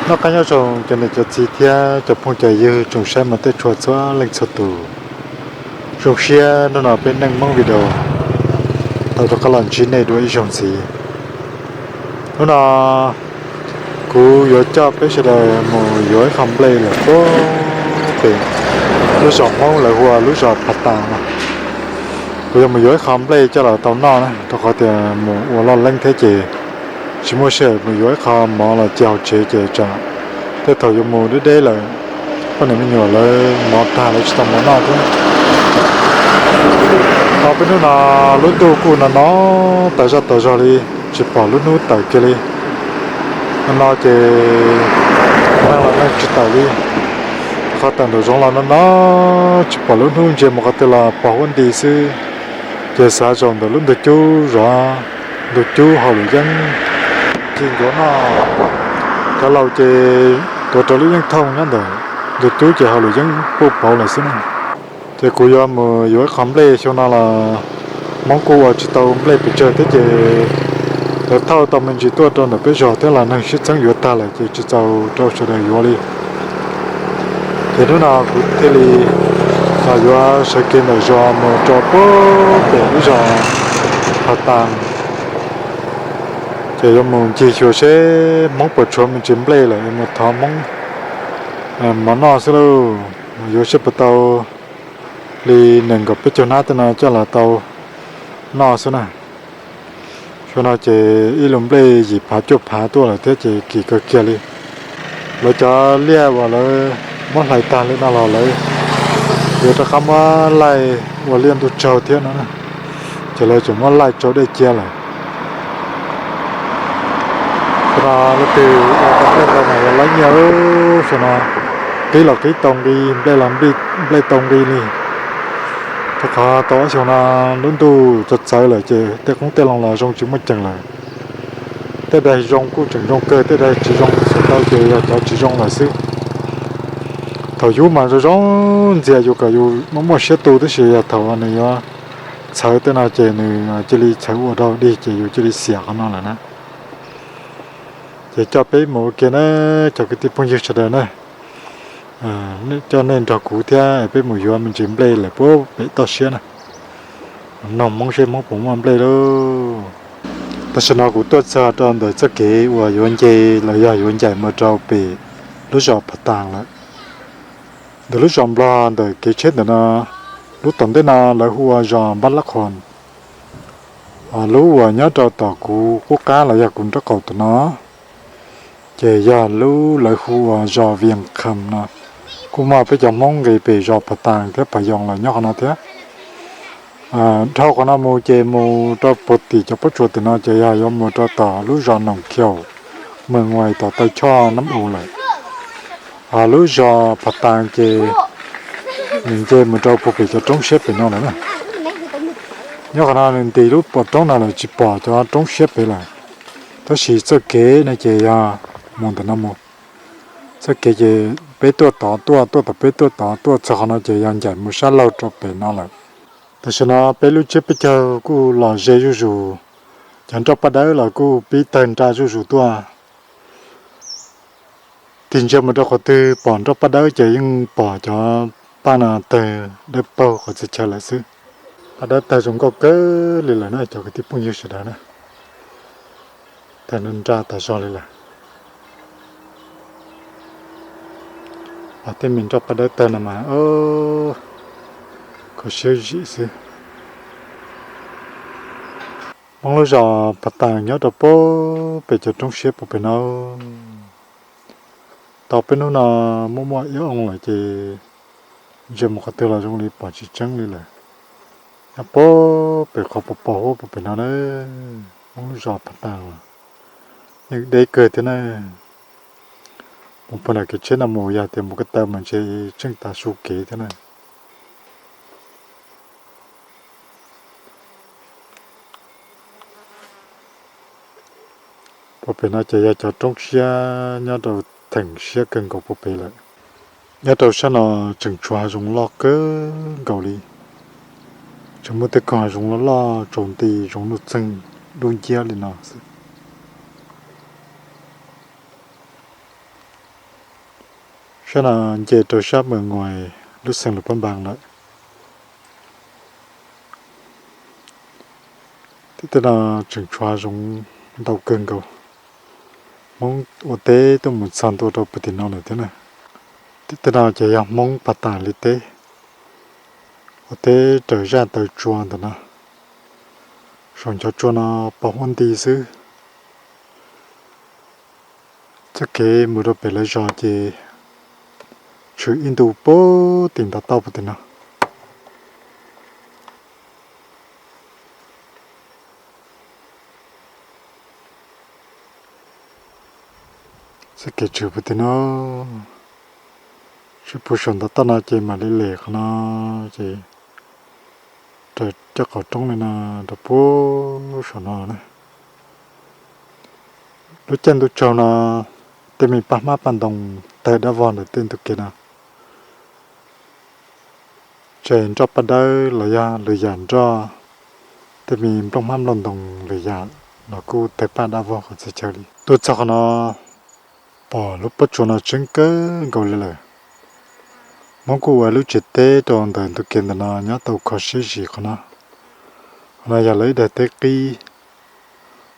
Noj qab nyob zoo cov niam cov txiv thiab cov phooj cov ywg tsoom saib mus tej tshua txhua leej txhua tus. Zoo siab hnub no peb Neej Hmoob Video tau rov qab los ntsib nej dua ib zaug ntxiv. Hnub no kuv yuav coj peb sawv daws mus yuav ib qho nplej lawm puag pem lub zos Hmoob lawv hu ua lub zos Phav Tas no. Kuv yuav mus yuav ib qho nplej coj los tau noj na, rau qhov tias mus ua loj leeb thiab ces tsis muaj sij hawm mus yuav ib qho mov los cia hauv tsev ces tsam tej thaum yuav mus deb deb lawm, poj niam me nyuam lawv mov tag lawv tsis tau mov noj thiab. Tau peb hnub no lub ntuj kuj no no tas zoj tas zog li, tsis pom lub hnub tawm kiag li. No no ces neeg los neeg tsis tawm li, qhov tawm nraum zoov los no no tsis pom lub hnub ntsia mus qhov twg los pos huab nti xwb. Ces xav zaum ntawm lub ntug cub zov ntug cub haus luam yeeb ci ncuav noj. Cov laus ces tuav rawv lub yeeb thooj nyob ntawm ntug cub ces haus luam yeeb puj pauv lawm xwb na. Ces kuv yuav mus yuav ib qho nplej, xyoo no los Hmoob kuj ua tsis tau nplej pes tsawg thiab ces lawv thauj tau me ntsis tuaj rau ntawm peb zos thiab los neeg siab txheeb yuav tag lawm ces tsis txaus rau sawv daws yuav li. Ces hnub no kuv thiaj li los yuav sawv kev ntawm zos mus rau puag pem lub zos Phav Tas. Ces yuav mus ncig xyuas seb Hmoob puas tshuav me ntsis nplej lawm mus thov Hmoob mov noj xwb lauj. Yuav seb puas tau li nees nkaum peb caug hnab tej no coj los tau noj xwb na. Xyoo no ces ib lub nplej yim phav cuaj phav tuaj lawm thiab ces kim kawg kiag li. Lawv cov liaj uas lawv muab hlais tag li no los lawv yuav rov qab muab laij ua liaj ntuj tsaug thiab no na. Ces lawv tseem muab laij tsau dej cia lawm. Xyoo no leej twg ua tau nplej ntau mas yuav laib nyiaj. Xyoo no qib los qib tau nqi, nplej los nplej tau nqi li. Rau qhov tau ob xyoo no lub ntuj txawv txawv lawm ces tej qoob tej loo los zoo tsis muaj ceem lawm. Tej daim zoo kuj tseem zoo kawg, tej daim tsis zoo txhua tau ces yog cov tsis zoo lawm xwb. Thaum yub mas zoo zoo ntxias yus kom yus muaj muaj siab tu, tab sis yog thaum nws yuav txhawv tej no ces nws cia li txhawv ua dog dig ces yus cia li xiam qhov no lawm na. Ces coj peb mus ua ke na, cov kwv tij phooj ywg sawv daws na. Coj nej nrog kuv thiab peb mus yuav me ntsis nplej lawm puag pem toj siab na. Noog Hmoob seb Hmoob puas muaj nplej lauj. Tam sim no kuv tuaj txog rau ntawm txoj kev uas yuav nce los yog yuav ncaim mus rau pem lub zos Phav Tas lawm. Ntawm lub zos Nplog ntawm kev tsheb ntawm no, lub tom ntej no lawv hu ua zos Npab Lab Qhos. Lub uas nyob rau tom kuv qub qab los yog kuv nraub qaum tom no, ces yog lub lawv hu ua zos Vias Kham no. Kuj muaj peb cov Hmoob nqis pem zos Phav Tas thiab Phav Yoos los nyob qhov no thiab. Dhau qhov no mus ces mus rau puag tim cov pob tsuas tim no ces yog yuav mus rau tom lub zos Noom Khiaum, Mees Vais tom taw choj Nab U lawm. Ho lub zos Phav Tas ces nws nce mus rau puag pem cov roob siab pem no lawm na. Nyob qhov no nws ntis lub pov roob no lawm tsis pom cov roob siab pem lawm. Tab sis txoj kev no ces yog mus ntawm no mus. Txoj kev ces peb tuaj tod tuaj, tuaj tom peb tuaj tod tuaj txog qhov no ces yog ncaim mus sab laug rau pem no lawm. Tam sim no peb lub tsiab peb caug kuj los ze zuj zus, cov nroj paj dawb los kuj pib tawg nra zuj zus tuaj. Tig ntsia mus rau qhov twg pom nroj paj dawb ces yeej pom cov paj no tawg dawb paug qhov txhia chaw lawm xwb. Paj dawb tawg zoo nkauj kawg li lawm na cov kwv tij phooj ywg sawv daws na. Tawg nra tas zog li lawm. Tej me nroj paj dawb tawg no mas kho siab zim xwb. Hmoob lub zos Phav Tas nyob rau puag pem cov roob siab puag pem no. Tau peb hnub no muaj muaj ib oo lawm ces ntsia mus qhov twg los zoo li pom tsis tseeb li lawm. Nyob puag pem qhov pos pos huab puag pem no na, Hmoob lub zos Phav Tas los yeej deb kawg thiab na. Mus puag nram kev tsheb no mus yog tias mus ko taw mas ntshe tseem tas su kev thiab na. Puag pem no ces yog cov roob siab nyob rau theem siab kawg nkaus puag pem lawm. Nyob rau sab no tseem tshuav hav zoov loj kawg nkaus li. Tseem muaj tej koog hav zoov loj loj tsaus nti zoo nuj txeeg dub nciab li no xwb. Sab no nce rau sab Mws Nguais lub xeev Luas Phab Npas lawm. Teb no tseem tshuav hav zoov ntau kawg nkaus. Hmoob ua teb tuaj mus txog ntua rau puag tim no lawm thiab na. Teb no ces yog Hmoob Pas Tas li teb, ua teb raws zaj taw tsua ntawm no. Saum cov tsua no pos huab nti xwb. Txoj kev mus rau pem lawv zos ces tshwm ib ntu puag tim ntav tauj puag tim no. Txoj kev tshwm puag tim no, tshwm puag saum ntav tauj no ces mam li lem qhov no, ces raws cov qab roob li no rau puag saum no na. Lub caij ntuj tsaug no tej me paj hmab paj ntoo tawg dab vog ntawm tej ntug kev no. Tseem nroj paj dawb los yog lwm yam nroj, tej me nplooj hmab nplooj ntoo lwm yam los kuj tawg paj dab vog qhov txhia chaw li. Tuaj txog qhov no pom lub pob tsuas no tseeb kawg nkaus li lawm. Hmoob kuj ua lub tsev teb rau ntawm ntug kev ntawm no nyob tau kho siab zim qhov no. Qhov no yog lawv ib daim teb qib.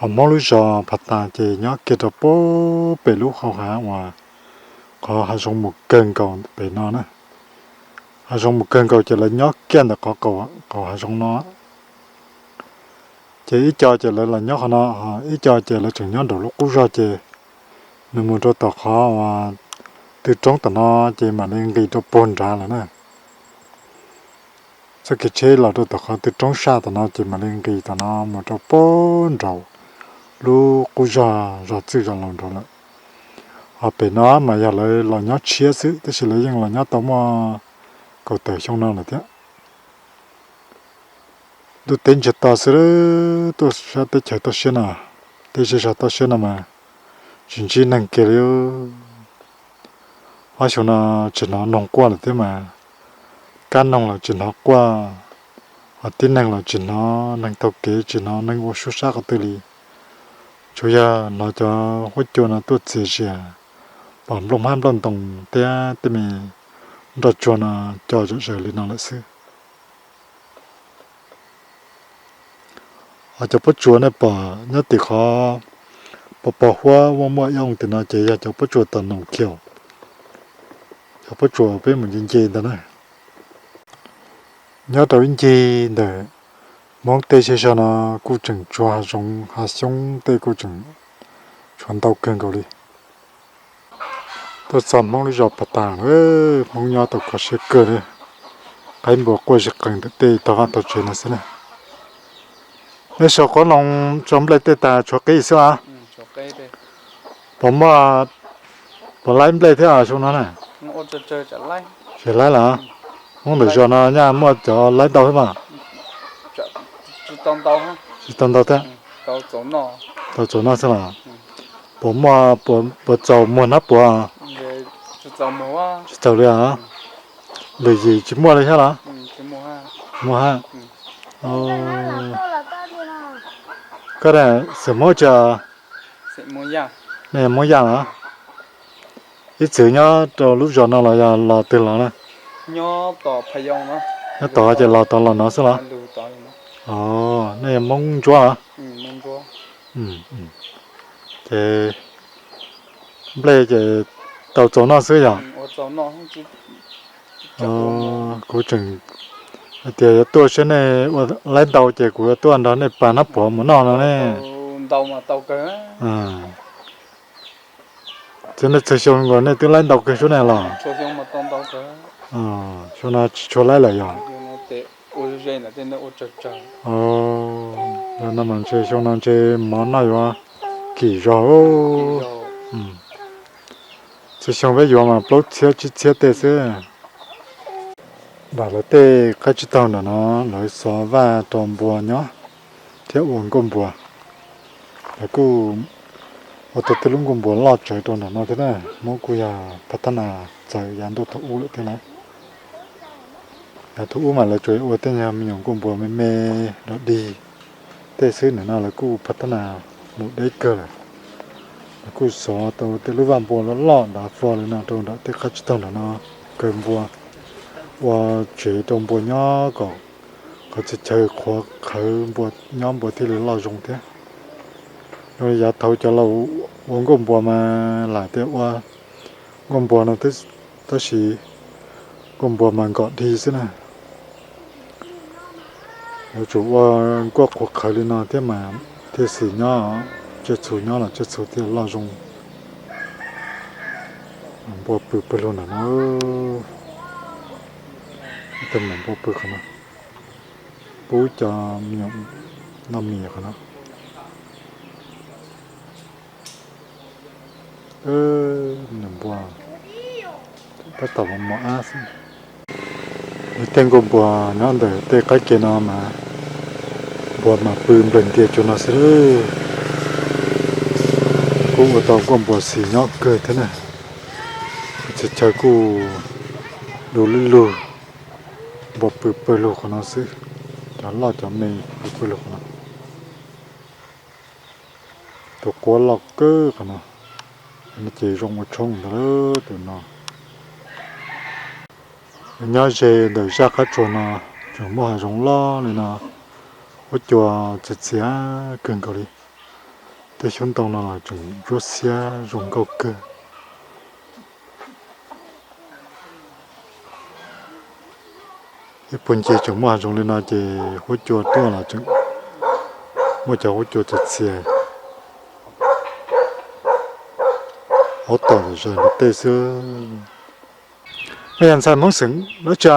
Ho Hmoob lub zos Pas Tas ces nyob kiag rau puag pem lub hau hav uas qhov hav zoov mus kawg nkaus pem no na. Hav zoov mus kawg nkaus ces lawv nyob kiag ntawm qhov qaum hav zoov no. Ces ib co ces lawv los nyob qhov no, ib co ces lawv tseem nyob nraum lub qub zog ces nws mus rau tom qhov twg roob tom no ces mam li nqis rau puag nrad lawm na. Txoj kev tsheb los rau tom qhov twg roob saj tom no ces mam li nqis tom no mus rau puag nraum lub qub zog zos txwj zos laus nraud lawm. Ho pem no mas yog lawv los nyob tshiab xwb tab sis lawv yeej los nyob tau muaj kaum tawm xyoo no lawm thiab. Ntuj teb ntsiag to xwb, tuaj sab teb chaws toj siab no, tej zej zog toj siab no mas tsis ntsib neeg kiag li. Ob xyoo no tsis hnov noog quaj lawm thiab mas, kab noog los tsis hnov quaj, ho tib neeg los tsis hnov neeg taug kev, tsis hnov neeg ua suab sab qhov twg li. Tsuas yog hnov cov huab cua no tuaj txias zias, pom nplooj hmab nplooj ntoo thiab tej me nroj tsuag no co zom zaws li no lawm xwb. Ho cov pob tsuas nej pom nyob tim qhov pos pos huab muaj muaj ib oo tim no ces yog cov pob tsuas tom noom khiaum, cov pob tsuas peb mus nce nce ntawd na. Nyob rau ib ncig ntawm Hmoob tej zej zog no kuj tseem tshuav hav zoov hav xyoob tej kuj tseem tshuav ntau kawg nkaus li. Tuaj txog Hmoob lub zos Pas Tas, Hmoob nyob tau kho siab kawg li. Qaib npua quaj zig qees ntawm tej tog vaj tog tsev no xwb na. Nej sau qoob loo tso nplej tej tas tshuav qib xwb os. Puas muaj, puas laib nplej thiab xyoo no na? Tsis laib lawm. Hmoob ntawm zos no nyaj muaj cov laib ntau thiab mas? Tsis tau ntau thiab. Tau txaus noj xwb los? Puas muaj, puas txaus muag hnab puav? Tsis txaus li os. Lwm yim tsis muaj li thiab los? Muaj hab. Koj xeem Hmoob tsi? Nej Hmoob Yaj los? Ib txwm nyob rau lub zos no los yog los twg los na? Nyob tod ces los tod los no xwb los? Nej Hmoob Ntsuab los? Ces nplej ces tau txaus noj xwb yog? Kuv tseem hais tias yuav tuaj saib nej ua laib ntau ces kuv yuav tuaj nrog nej pas hnab puav mus noj no ne. Txij nej txhua xyoo nkaus nej twb laib ntau kawg suab ne los? Xyoo no tsis tshua laib lawm yog? No mas ntshe xyoo no ntshe mov noj yuav kim zog. Txhua xyoo peb yuav mas plaub txhiab tsib txhiab tej xwb. Nram lawv tej qab tsib taug nram no lawv xov vaj rau npua nyob thiab ua nkuaj npua. Lawv kuj ua tau tej lub nkuaj npua loj tsawv rau nram no thiab na. Hmoob kuj yog phab thab nas txawm yav ntuj thaum ub lawm thiab na. Yav thaum ub mas lawv tsuas ua tej nyuag me nyuam nkuaj npua me me dog dig tej xwb, nim no lawv kuj phab thab nas mus deb kawg lawm. Kuj xov tau tej lub vaj npua loj loj nrad fo li no rau nram tej qab tsib taug nram no, kaw npua, ua tsev rau npua nyob kom qhov txhia chaw qhuav qhawv npua nyob npua thiaj li loj zoo thiab. Zoo li yav thaud cov laus ua nkuaj npua mas lam tias ua nkuaj npua no, tab sis nkuaj npua mas nkom dhi xwb na. Yuav tsum ua nkuaj qhuav qhawv li no thiab mas thiaj xis nyob, tsiaj txhu nyob los tsiaj txhu thiaj loj zoo. Npua pw pawg lug nram no, ib tug mam npua pw qhov no, pub cov me nyuam noj mis qhov no. Npua tab tom mos ab xwb. Tej nkuaj npua nyob ntawm tej qaib ke no mas npua mas pw nplawg ntias cuag no xwb. Kuj ua tau nkuaj npua xis nyob kawg thiab na. Txhia chaw kuj du lug lug, npua pw pawg lug qhov no xwb, cov loj cov me pw pawg lug qhov no. Tus quab loj kawg qhov no, ces zoo ua tshoob ntag tus no. Nyob ze ntawm zaj qab tsuas no tseem muaj hav zoov loj li no, huab cua txias txias kawg nkaus li. Tej xyoob ntoo no los tseem ntsuab xiab zoo nkauj kawg. Ib puag ncig tseem muaj hav zoov li no ces huab cua tuaj los tseem muaj cov huab cua txias txias, aub tom zawm tej xwb. Nej yog ntxhais Hmoob xeem dab tsi?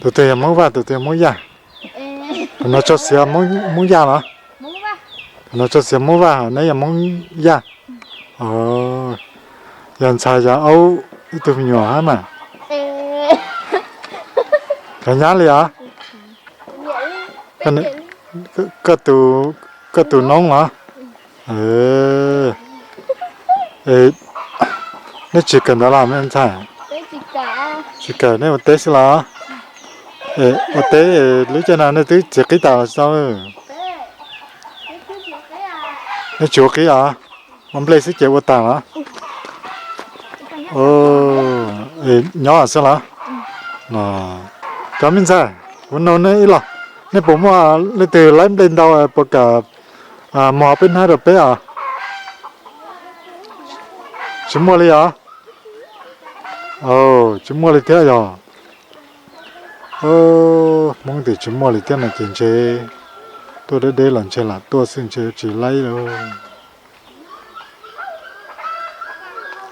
Tus twg yog Hmoob Vaj, tus twg yog Hmoob Yaj? Tus no tso xiav Hmoob Yaj los? Tus no tso xiav Hmoob Vaj, neb yog Hmoob Yaj. Yog ntxhais yog aub ib tug me nyuam hab mas? Cov nyab li os? Koj tus noob los? Nej tsis kawm ntawv los me ntxhais? Tsis kawm, nej ua teb xwb los? Ua teb lub caij no nej twb txiav qib tas los tsis tau? Nej tsis ua qib os? Ua nplej xwb ces ua tas los? Nyob xwb los? Cov me ntxhais, kuv nug nej ib los, nej puas muaj leej twg laib nplej ntau puas kam muag peb hnab rau peb os? Tsis muaj li os? Tsis muaj li thiab yog? Hmoob twb tsis muaj li thiab no ces ntshe tuaj deb deb los ntshe lam tuaj xwb ntshe tsis laib lawm.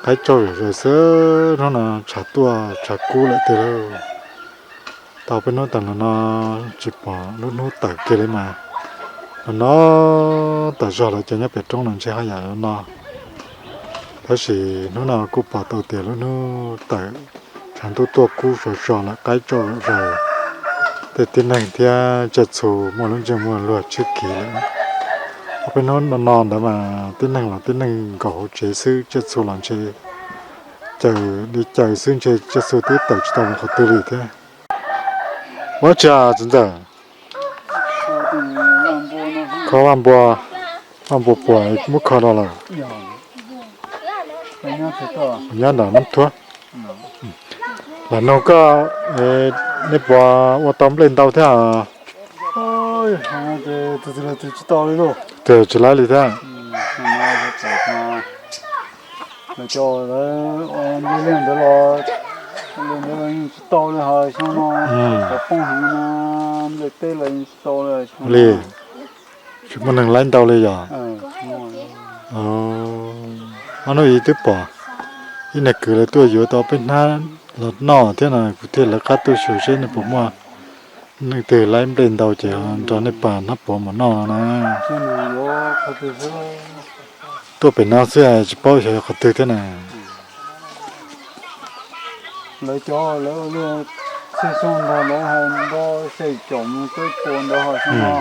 Qaib tsauj zom zaws xwb, hnub no tshav tuaj tshav kub lawm tiag lauj. Tau peb hnub tas los no tsis pom lub hnub tawm kiag li mas, no no tas zog lawv cov nyob pem roob no ntshe haj yam no. Tab sis hnub no kuj pom tau tias lub hnub tawm, tshav ntuj tuaj kub sov so lawm, qaib tsauj zom zaws. Tej tib neeg thiab tsiaj txhu muaj lub ntsej muag luag tshwj kiv lawm. Ob peb hnub no no ntawd mas tib neeg los tib neeg nkaum hauv tsev xwb, tsiaj txhu los ntshe caws li caws xwb ntshe tsiaj txhu twb tawm tsis tau mus qhov twg li thiab. Ua tsi txiv ntxawm? Kho vaj npua, vaj npua puas muab kho rau lawm? Nyob nram Nab Thuab. Lam nug koj, nej puas ua tau nplej ntau thiab? Tsis laib li thiab. Lawv cov nplej liaj ntawd los, nplej ntawd los yeej tsis tau li, ho xyoo no cov poob heev no, nplej teb los yeej tsis tau li xyoo no. Tsis muaj neeg laib ntau li yog? Ob hnub ib twb pom ib niag kwv lawv tuaj yuav tau peb hnab los noj thiab no, kuv thiaj lawv qab tuaj xyuas seb nej puas muaj leej twg laib nplej ntau ces nrog nej pab hnab puav mus noj no na. Tuaj pem no xwb tsis paub xyov yog qhov twg thiab na. Lawv cov lawv ua liaj txhij xyoo ntag lawv hais npo xyaim caum mus txawb pua ntawd ho xyoo no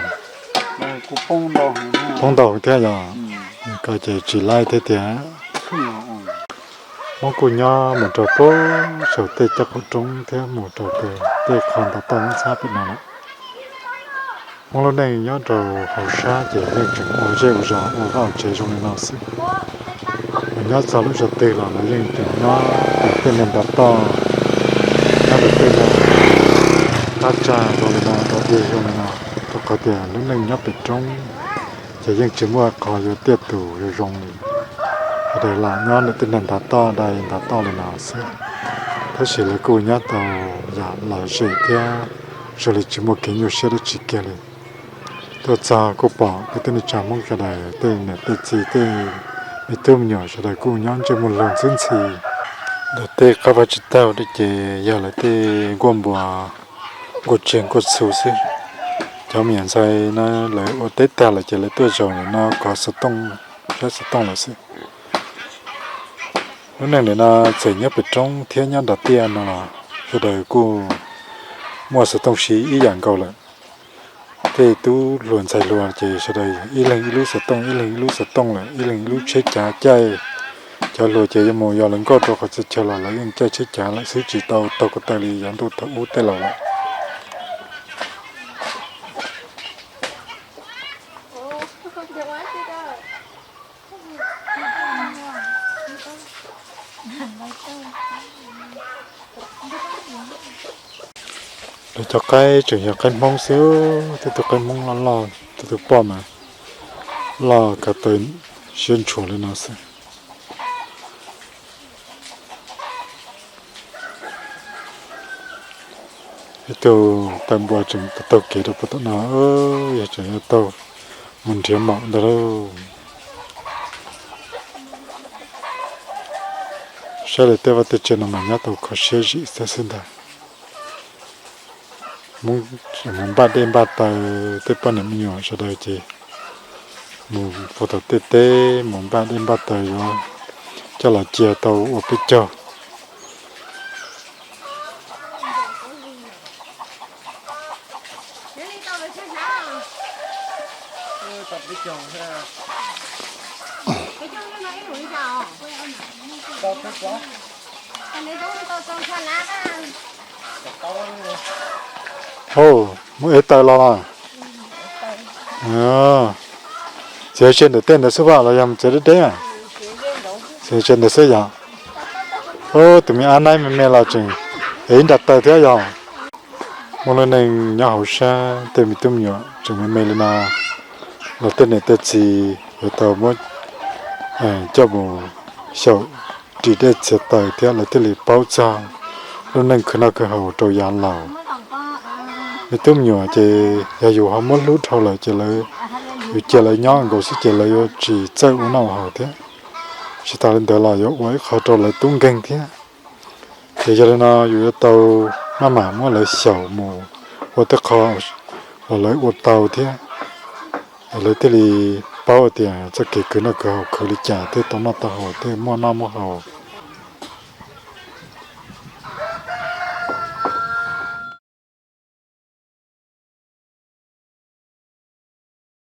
lawv kuj poob ntau heev thiab. Poob ntau heev thiab yog? Koj ces tsis laib thiab tiag. Hmoob kuj nyob mus rau pem saum tej caj qaum roob thiab mus rau pem tej qhov ntawd toj ntxhab pem no lawm. Hmoob lub neej nyob rau hauv sab ces yeej tseem ua zej ua zos ua vaj ua tsev zoo li no xwb. Nyob txog lub sij hawm twg los lawv yeej tseem nyob tej neeg nrog toj, nyob tej neeg qab tsag zoo li no, dog dig zoo li no, rau qhov tias lub neej nyob pem roob ces yeej tsis muaj qhov yuav tiaj tus yuav zoo li. Sawv daws lam nyob ntawm tej neeg nrog toj, dai nrog toj li no xwb. Tab sis lawv kuj nyob tau yam lom zem thiab zoo li tsis muaj kev nyuaj siab dab tsi kiag li. Tuaj txog kuj pom kwv tij neej tsa Hmoob sawv daws, tej niam tej txiv, tej me tub me nyuam sawv daws kuj nyob ntsej muag lug ntxwb ntxhi. Ntawm tej qab vaj tsib taug ces yog lawv tej nkuaj npua, nkuaj tsiaj nkuaj txhu xwb. Cov me nyuam ntxhais no lawv ua teb tag lawm ces lawv tuaj zaum ntawm no kov xov tooj, saib xov tooj lawm xwb. Lub neej ntawm no txawm nyob pem roob thiab nyob nram tiaj no los sawv daws kuj muaj xov tooj siv ib yam nkaus lawm. Tej tub hluas ntxhais hluas ces sawv daws ib leeg ib lub xov tooj, ib leeg ib lub xov tooj lawm, ib leeg ib lub tsheb cav caij. Cov hluas ces yuav mus yos lawv nkauj rau qhov txhia chaw los lawv yeej caij tsheb cav lawm xwb, tsis tau taug ko taw li yav ntuj thaum ub tej laus lawm. Lawv cov qaib tseem yog qaib Hmoob xwb, tej tug qaib Hmoob loj loj, tej tug poj mas loj kav taw siab ntshua li no xwb. Ib tug tawm npua tseem taug kev rau puag tom no, yog tseem yuav taug mus nrhiav maum ntag lauj. Saib lawv tej vaj tej tsev no mas nyob tau kho siab zim xwb ntag. Mus npaj dej npaj taws, tej poj niam me nyuam sawv daws ces mus puag tom tej teb mus npaj dej npaj taws yuav coj los cia tau ua peb caug. Hau, muab ev taws los los. Txiav ze ntawm tej ntawd xwb los yog mus txiav deb deb? Txiav ze ntawd xwb yom. Tus me ab naib me me los tseem ev ib nra taws thiab yog. Muaj lub neej nyob hauv sab tej me tub me nyuam tseem me me li no los tej niam tej txiv yuav tau muab coj mus xyaum ris dej txiav taws thiab lawv thiaj li paub txog lub neej khwv noj khwv haus rau yav laus. Me tub me nyuam ces yog yus ho muab hlub dhau lawm ces lawv, yus cia lawv nyob nkaus xwb ces lawv yuav tsis txawj ua noj ua haus thiab. Tsis tas li ntawd los yuav ua ib qho rau lawv tub nkeeg thiab. Ces yog li no yus yuav tau maj mam muab lawv xyaum mus ua tej qho uas lawv ua tau thiab, lawv thiaj li paub tias txoj kev khwv noj khwv haus khwv li cas thiaj tau noj tau haus thiaj muaj noj muaj haus.